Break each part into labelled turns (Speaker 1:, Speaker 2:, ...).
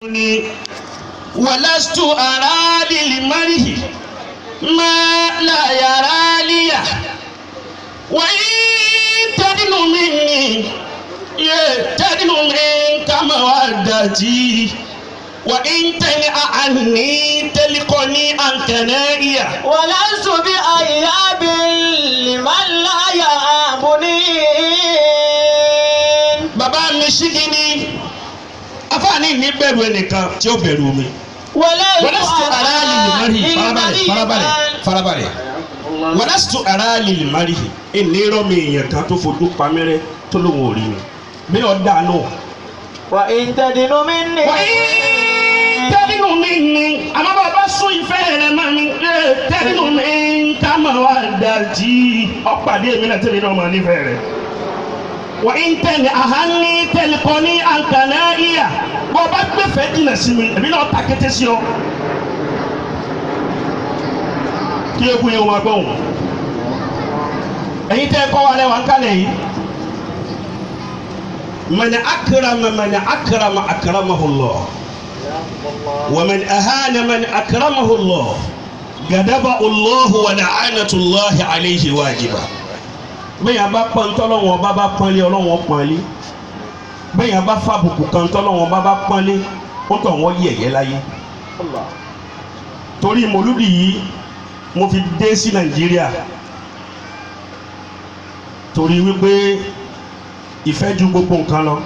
Speaker 1: Ni ولست أرى للمرء ما لا يرى لي وإن تدن مني تدن منك مودتي وإن تنأ عني تلقني عنك نائية.
Speaker 2: ولست بأياب لمن لا يهابني.
Speaker 1: Bàbá mi ṣíkí ni afáàní ní bẹ̀rù ẹnìkan tí ó bẹ̀rù mi. ولست أرى للمرء, farabalẹ̀, farabalẹ̀, farabalẹ̀. ولست أرى للمرء, ìní rọ́mi èèyàn kan tó fojú pamẹ́rẹ́ tó lóun ò rí mi bí ọ̀ dànù.
Speaker 2: وإن تدن مني
Speaker 1: تدن مني, àmọ́ bàbá sún ìfẹ́ rẹ̀ mọ́ mi, تدن منك مودتي, ọ̀pàdé mi náà tẹ̀lé náà mọ̀ nífẹ̀ẹ́ rẹ̀. وإن تنأ عني تلقني عنك نائيا, bọ́ bá gbẹ̀fẹ́ jìnnà sí mi, èmi náà ta kété sí ọ. Kí eku yẹn wọn gbọ́n ẹ̀yin tẹ́ kọ́ wa lẹ́wọ̀n kálẹ̀ yìí. من أكرم من أكرم أكرمه الله ومن أهان من أكرمه الله غضب الله ولعنة الله عليه واجبة. Bẹ́ẹ̀ bá pọ́n tọ́lọ́wọ́n bá bá pọ́nlé, Ọlọ́wọ́n pọ́nlé. Bẹ́ẹ̀ bá fàbùkù kan tọ́lọ́wọ́n bá bá pọ́nlé, ó tọ̀ wọ́n yẹ̀yẹ́ láyé. Torí mòlúdì yìí mo fi dé sí Nàìjíríà, torí wípé ìfẹ́ ju gbogbo nǹkan lọ.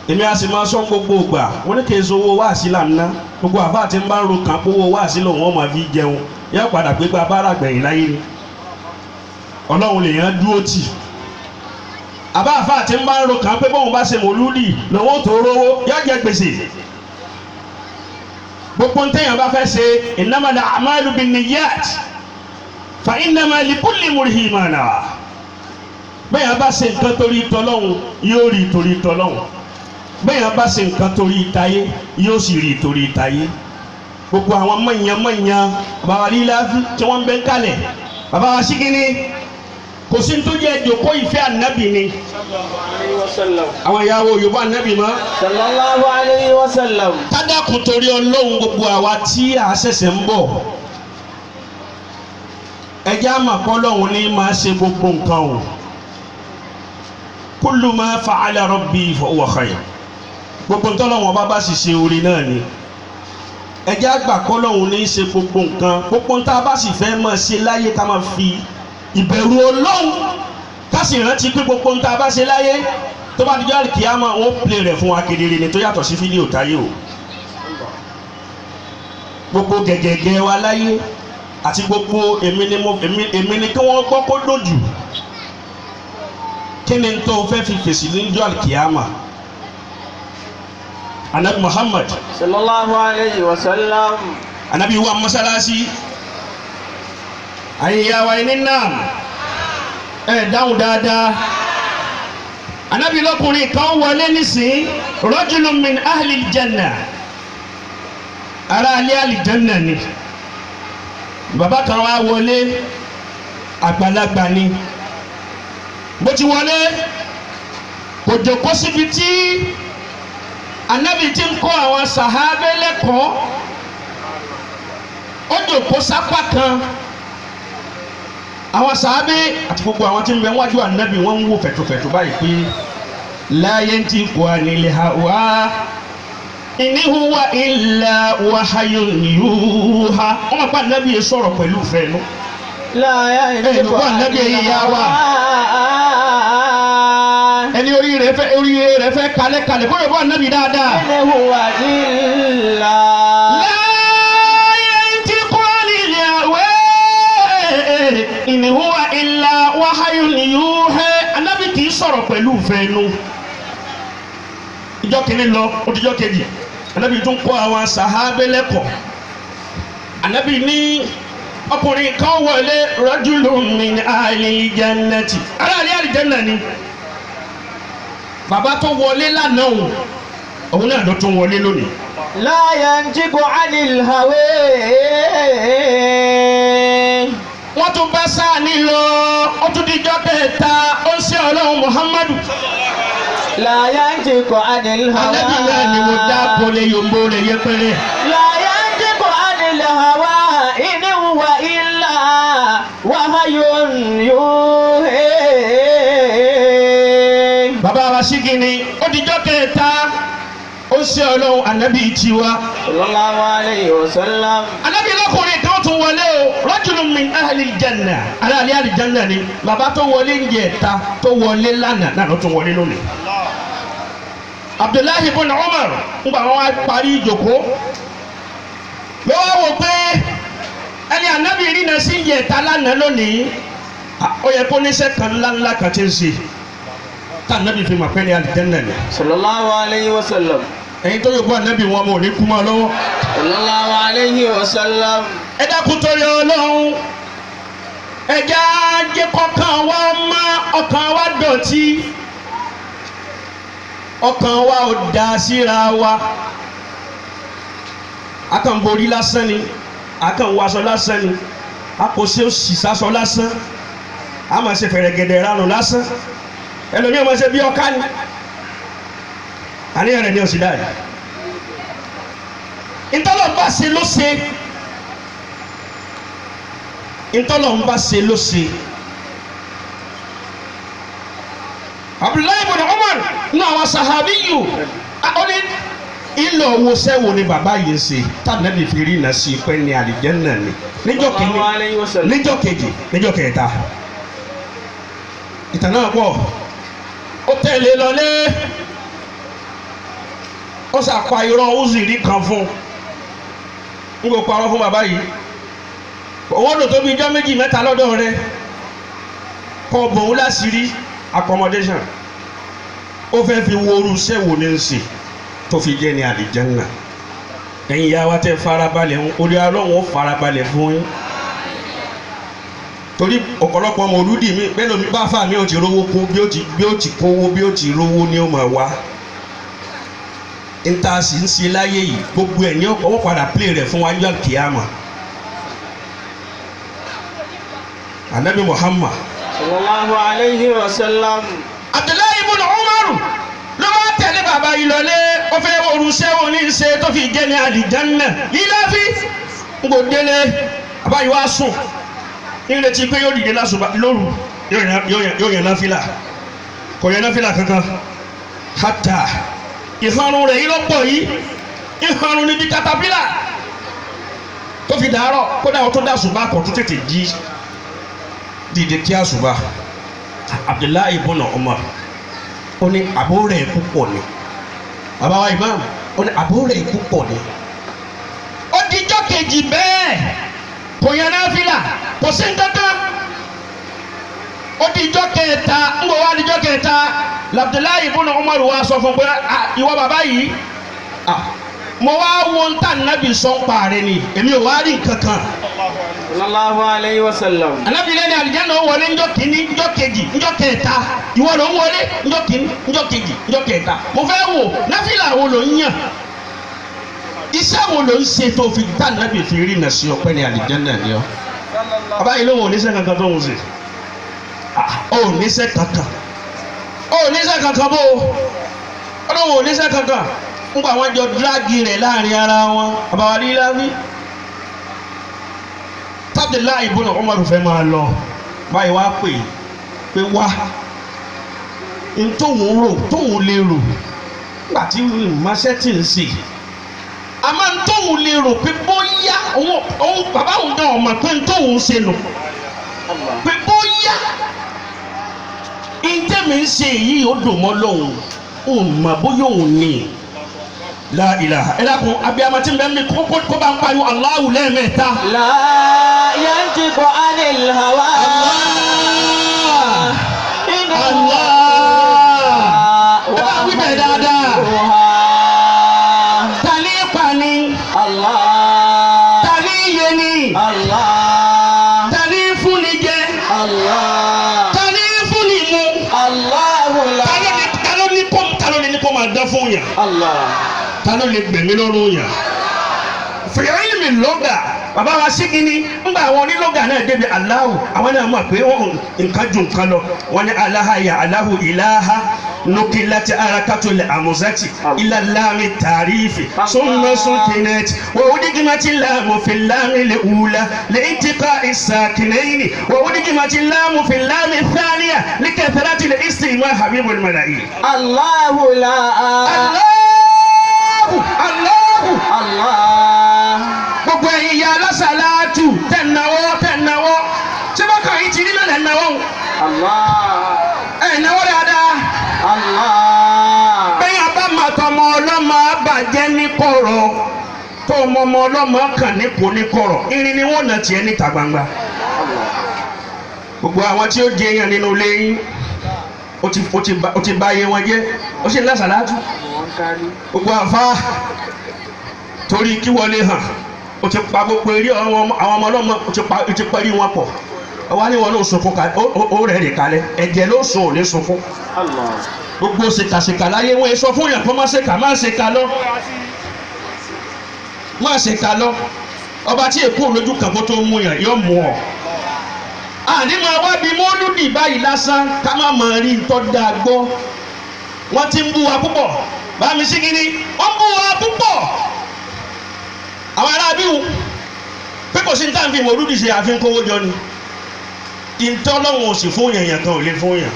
Speaker 1: Èmi a sì máa sọ gbogbo ìgbà wọn ní kí n so owó wáàsí là ń ná. Gbogbo àbá àti ń bá ń ro kàn pé owó wáàsí lòun wọn máa fi jẹun, yóò padà pé gba bára gbẹ̀yìn láyé ni. Ọlọ́run lèèyàn dúró tì. Àbá àfa àti ń bá ń ro kàn pé bóun bá ṣe mòlúdì lòun ó tó rówó, yóò jẹ gbèsè. Gbogbo ntẹ̀yàn bá fẹ́ ṣe, إنما الأعمال بالنيات فإنما لكل امرئ ما نوى. Bẹ́ẹ̀ bá ṣe nǹkan torí tọlọ́hun, yóò rí torí tọlọ́hun. Bẹ́ẹ̀ bá ṣe nǹkan torí tayé, yóò sì rí torí tayé. Gbogbo àwọn mọ̀nyán mọ̀nyán bàbá líla tí wọ́n ń bẹ́ ń kalẹ̀, bàbá wa sígínní, kò sí tó jẹ́ ìjòkó ìfẹ́ ànábì ni àwọn ìyàwó Yorùbá ànábì mọ́.
Speaker 2: صلى الله عليه وسلم.
Speaker 1: Kádàkùn torí Ọlọ́run, gbogbo àwa tí a ṣẹ̀ṣẹ̀ ń bọ̀, ẹjẹ́ àmà kọ́lọ́hún ní máa ṣe gbogbo nǹkan o. كل ما فعل ربي فهو خير. Gbogbo ntọ́lọ́wọ́n bá bá sì ṣe, orí náà ni. Ẹjẹ́ àgbà kọ́lọ́hún ní í ṣe gbogbo nǹkan. Gbogbo ntá bá sì fẹ́ máa ṣe láyé, ká máa fi ìbẹ̀rù Ọlọ́hun, ká sì rántí pé gbogbo ntá bá ṣe láyé, tó bá dijọ́ àlùkìyámà, wọ́n play rẹ̀ fún wa kedere ni, tó yàtọ̀ sí fídíò táyé o. Gbogbo gẹ̀gẹ̀gẹ̀ wa láyé àti gbogbo èmi ni mo èmi èmi ni kí wọ́n gbọ́ kó dójú, kí ni tó fẹ́ fi fèsì níjọ́ àlùkìyámà? Anabi Muhammad
Speaker 2: صلى الله عليه وسلم.
Speaker 1: Anabi wa masalasi àyìnyá wa ní náà ẹ dáhùn dáadáa. Anabi lọkùnrin kan wọlé nísìn, رجل من أهل الجنة, ará alẹ́ àlìjánná ni. Bàbá kan wá wọlé, àgbàlagbà ni. Bó ti wọlé, kò jòkó síbi tí anabi ti ń kọ́ àwọn sàhábẹ́ lẹ́kọ̀ọ́. Ó jòkó sápá kan. Àwọn sàhábẹ́ àti gbogbo àwọn tí ń bẹ wájú anabi, wọ́n ń wò fẹ̀tùfẹ̀tù báyìí pé لا ينطق عن الهوى إن هو إلا وحي يوحى. Wọ́n máa pa anabi yẹn sọ̀rọ̀ pẹ̀lú ìfẹ́ nu.
Speaker 2: لا ينطق
Speaker 1: Ẹ
Speaker 2: عن
Speaker 1: ànábì ẹ̀yin ìyá wa.
Speaker 2: الهوى
Speaker 1: Ẹni orí rẹ̀ fẹ́ kalẹ̀ kalẹ̀ kó lè bọ́ anabi dáadáa.
Speaker 2: إن هو إلا
Speaker 1: لا ينطق عن الهوى إن هو إلا وحي يوحى. Anabi kì í sọ̀rọ̀ pẹ̀lú ìfẹ́ nu. Ìjọ kìíní lọ, ó di ìjọ kejì, anabi tún kọ́ àwọn sàhábẹ́ lẹ́kọ̀ọ́. Anabi ní ọkùnrin kan wọlé, رجل من أهل الجنة, ará ilé àlìjẹ́nà ni. Bàbá tó wọlé lánàá òun, òun náà ló tún wọlé lónìí.
Speaker 2: لا ينطق عن الهوى.
Speaker 1: Wọ́n tún bá sáà ní lọ, ó tún di ijọ́ kẹta, ó ń ṣe Ọlọ́run Muhammadu.
Speaker 2: لا ينطق عن الهوى.
Speaker 1: Ànábì náà ni mo dá kólé yombo rẹ̀ yẹpẹrẹ.
Speaker 2: لا ينطق عن الهوى إن هو إلا وحي يوحى.
Speaker 1: Bàbá wa Ṣígini, ó dijọ́ kẹta, ó ṣe Ọlọ́run ànábì tiwa.
Speaker 2: صلى الله عليه وسلم.
Speaker 1: Ànábì lọ́kùnrin kan tún wọlé o, rajulun min ahli aljanna, aláàlẹ́ àlìjánná ni bàbá tó wọlé ń jẹ ẹ̀ta tó wọlé lánàá náà ló tún wọlé lónìí. Abdullahi ibn Umar ń gbà wọn wá parí ìjòkó ló wá wò pé ẹni ànábì rí náà sí ń jẹ ẹ̀ta lánàá lónìí, ó yẹ kó níṣẹ́ kan ńláńlá kan ti ń ṣe tá ànábì fi mọ̀ pé ní àlìjánná ni.
Speaker 2: صلى الله عليه وسلم.
Speaker 1: Ẹ̀yin tó yóò gbọ́ ànábì wọn mọ̀ ò ní kú mọ́ ọ lọ́wọ́.
Speaker 2: صلى الله عليه وسلم.
Speaker 1: Ẹ dákun torí Ọlọ́run, ẹjẹ ajé kọkàn wa má ọkàn wa dọ̀tí, ọkàn wa ò dá síra wa, akànborí lásán ni, akànwaṣọ lásán ni, akòsí òṣìṣàṣọ lásán, a máa ṣe fẹ̀rẹ̀gẹ̀dẹ̀ ranù lásán, ẹlòmíràn máa ṣe bí ọ̀ká ni, àníyàn rẹ̀ ní òsì dáì. Ntọ́lọ́mbà ṣe ló ṣe, ntọ́lọ́mbà ṣe ló ṣe. Abdullahi ibn Umar ní àwọn sahabiyu ó ní ilé owó sẹ́wò ni bàbá yìí ń ṣe tànàbí fi rí iná sí i pé ní àlìjẹ́nnà ni níjọ́ kìíní,
Speaker 2: Sallallahu alayhi wa sallam.
Speaker 1: níjọ́ kejì, níjọ́ kẹta. Ìtàn náà pọ̀. Ó tẹ̀lé lọlé, ó ṣàpá irọ́ uziri kan fún un, n kò parọ́ fún bàbá yìí, owó lò tó bí ijọ́ méjì mẹ́ta lọ́dọ̀ rẹ̀ kọ́ bòun láṣìírí accommodation. Ó fẹ́ fi wo orú iṣẹ́ wo ní ń ṣe tó fi jẹ́ ní àlìjẹ́nnà. Ẹ̀yin ìyá wa tẹ́ farabalẹ̀ ń orí Ọlọ́run ó farabalẹ̀ fún yín, torí ọ̀pọ̀lọpọ̀ ọmọ olùdí mi bẹ́ẹ̀ lómi bá fà mí ò ti rówó kó bí ó ti bí ó ti kówó bí ó ti rówó ní ó máa wá níta sì ń ṣe láyé yìí, gbogbo ẹ̀ ní ọ̀pọ̀ padà play rẹ̀ fún wa ní àkíyàmà. Anabi Muhammad
Speaker 2: Sallallahu alayhi wa sallam.
Speaker 1: Abdullahi ibn Umar ló bá tẹ̀lé bàbá yìí lọlé, ó fẹ́ orúṣẹ́ wo ní í ṣe tó fi jẹ́ ní àlìjánná líláfi. N kò délé, bàbá yìí wá sùn nírètí pé yóò dìde lásùbà lóru, yóò yẹn náfìlà, kò yẹn náfìlà kankan. Hátà ìharun rẹ̀ yìí lọ́pọ̀ yìí, ìharun níbi katapila tó fi dàárọ̀, kódà ó tó dá àsùbà kò tó tètè jí dìde kí àsùbà. Abdullahi ibn Umar ó ní àbúrò rẹ̀ púpọ̀ ni, bàbá wa imam ó ní àbúrò rẹ̀ púpọ̀ ni. Ó dijọ́ kejì bẹ́ẹ̀, kò yan náfìlà, kò sí nǹkankan. Ó dijọ́ kẹta, ń bọ̀ wá dijọ́ kẹta, Abdullahi ibn Umar wa sọ fún pé, "Ah, ìwọ bàbá yìí, ah, mo wá wo ń tà nábì sọ́n pa rẹ ni, èmi ò wá rí nǹkan kan."
Speaker 2: Sallallahu alayhi wa sallam.
Speaker 1: Alábìlẹ̀ ni àlìjáná wọlé ńjọ́ kìíní, ńjọ́ kejì, ńjọ́ kẹta, ìwọ ló ń wọlé ńjọ́ kìíní, ńjọ́ kejì, ńjọ́ kẹta. Mo fẹ́ wò náfìlà wo ló ń yàn, iṣẹ́ wo ló ń ṣe tó fi tá nàbì fi rí nà sí ọpẹ́ ní àlìjáná ni ọ. Bàbá yìí ló wò oníṣẹ́ kankan tó ń ṣe. Ah, ó oníṣẹ́ kankan, ó oníṣẹ́ kankan bó o ló wò oníṣẹ́ kankan. Ńgbà wọn jọ dírágì rẹ̀ láàrin ara wọn, bàbá wa ní láwí. Abdullahi ibn Umar fẹ́ máa lọ báyìí, wá pè pé wá n tóun rò tóun lè rò nígbà tí ìmọ̀ṣẹ́ tì ń sè, àmọ́ n tóun lè rò pé bóyá òun bàbá òun náà mọ̀ pé n tóun ṣe nù, pé bóyá n tẹ́mi ń ṣe yìí ó dùn mọ́ lóhùn, òun mọ̀ bóyá òun ní. La ilaha ẹ dákun, abiyamọ tí ń bẹ mi kó bá ń pariwo Allahu lẹ́ẹ̀mẹ́ta.
Speaker 2: La yantiqu anil hawa.
Speaker 1: Allah.
Speaker 2: In huwa
Speaker 1: Allah. Ẹ bá wí bẹ́ẹ̀ dáadáa.
Speaker 2: yuha.
Speaker 1: Ta ní pa ni?
Speaker 2: Allah.
Speaker 1: Ta ní yé ni?
Speaker 2: Allah.
Speaker 1: Ta ní fún ni jẹ?
Speaker 2: Allah.
Speaker 1: Ta ní fún ni mu?
Speaker 2: Allahu la.
Speaker 1: Ta ló ní ta ló ní kó ta ló ní kó máa dán fún yàn?
Speaker 2: Allah.
Speaker 1: Ta ló lè gbẹ̀mí lọ́rùn yàn? Fi ilmi lugha. Bàbá wa sígínní ńgbà àwọn onílọ́gà náà débi Allahu, àwọn náà mọ̀ pé wọ́n nǹkan ju nǹkan lọ. Wọ́n ní aláhàyà Allahu ìlàhà nukilati arakatul amuzati ila lami tarifi summa sukinat wa udigimati lamu fi lami liula liintiqa isakinaini wa udigimati lamu fi lami thaniya likathrati listima habibul malai.
Speaker 2: Allahu la.
Speaker 1: Allahu, Allahu.
Speaker 2: Allah.
Speaker 1: Gbogbo ẹ̀yin ya alásàlátù tẹ̀náwó tẹ̀náwó, ṣé bákan yìí ti rí náà lẹ́náwó?
Speaker 2: Allah.
Speaker 1: Ẹ̀ náwó dáadáa.
Speaker 2: Allah.
Speaker 1: Bẹ́ẹ̀ bá máa tọmọ ọlọ́mọ abàjẹ́ ní kọ̀rọ̀, tó ọmọ ọmọ ọlọ́mọ kàn ní kò ní kọ̀rọ̀, irin ni wọ́n nà tiẹ̀ níta gbangba. Gbogbo àwọn tí ó jẹ èèyàn nínú ilé yín, ó ti ba iye wọn jẹ́, ó sì ń lásàlátù. Gbogbo àfa torí kí wọlé hàn, ó ti pa gbogbo eré àwọn ọmọ ọlọ́mọ, ó ti parí wọn pọ̀. Ọwọ́ ni wọn ló sunkún ká ó rẹ̀ rè kalẹ̀, ẹ̀jẹ̀ ló sun, ò ní sunkún.
Speaker 2: Allah.
Speaker 1: Gbogbo ṣèkàṣèkà láyé wọn sọ fún yàn kó má ṣèkà, má ṣèkà lọ, má ṣèkà lọ. Ọba tí èkó lójú kan kó tó mú yàn yóò mú ọ. Àní máa wá bí mọ́lúdì báyìí lásán ká má máa rí ntọ́ dáa gbọ́. Wọ́n ti ń bú wa púpọ̀, bámi sí kínní, wọ́n ń bú wa púpọ̀. Àwọn ará bíwù pé kò sí ní táwọn fi mọ́lúdì ṣe àfihàn kówó jọ ni. Ìtọ́lọ́hún ò sì fún yàn, yàn kan ò lè fún yàn.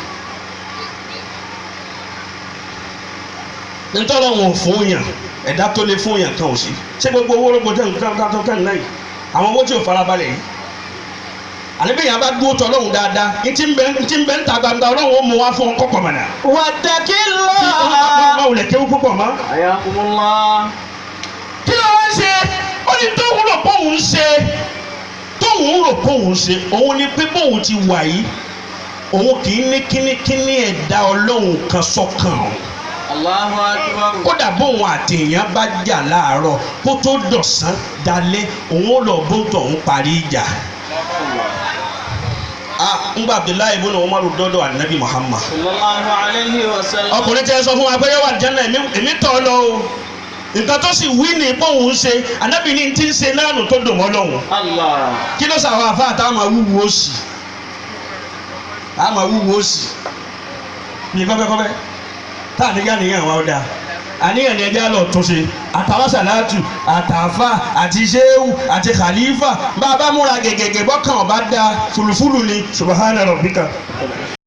Speaker 1: Ntọ́lọ́hún ò fún yàn, ẹ̀dá tó lè fún yàn kan ò sí. Ṣé gbogbo owó ló gbọdọ̀ nǹkan tó kàn náà yìí, àwọn owó tí ò farabalẹ̀ yìí, àní bí yàn bá dúró tọ́ ọlọ́run dáadáa, ntí ń bẹ ntí ń bẹ ń ta gbangba, ọlọ́run ó mú wá fún ọ kọ́kọ́ mọ̀nà.
Speaker 2: Wattaqillah.
Speaker 1: Máa wulẹ̀ kéwú púpọ̀ mọ́.
Speaker 2: Ayakumullah.
Speaker 1: Kí ló wá ń ṣe? Ó ní tóun rò póun ń ṣe, tóun rò póun ń ṣe òun ni pé bóun ti wà yìí, òun kì í ní kínníkínní ẹ̀dá ọlọ́run kan sọ́kàn òun.
Speaker 2: Allahu akbar.
Speaker 1: Kódà bóun àti èèyàn bá jà láàárọ̀, kó tó dọ̀sán dalẹ́, òun ó lọ bóńtọ̀ òun parí ìjà. Ah, ngbà Abdullahi ibùnà Umaru dọ́dọ̀ anabi Muhammad.
Speaker 2: Sallallahu alayhi wa sallam.
Speaker 1: Ọkùnrin tẹ́ ẹ sọ fún wa pé yóò wà jẹ́nà, èmi tọ́ ọ lọ o. Nǹkan tó sì wí ní bóun ń ṣe, anabi ní ti ń ṣe náà nù tó dùn mọ́ lọ́hùn.
Speaker 2: Allah.
Speaker 1: Kí ló sàwọn àfa àtàwọn máa wúwo òsì, àmà wúwo òsì ní kọ́fẹ́kọ́fẹ́ tá a nígbà níyàn wa ó dáa, àníyàn ni ẹjẹ́ lọ tún ṣe. Àtàwọn sàlátù àtàfà àti ṣéwù àti khalifa, bá a bá múra gègègè bọ́kàn ọba dáa fùlùfùlù ni. Subahana rabbika.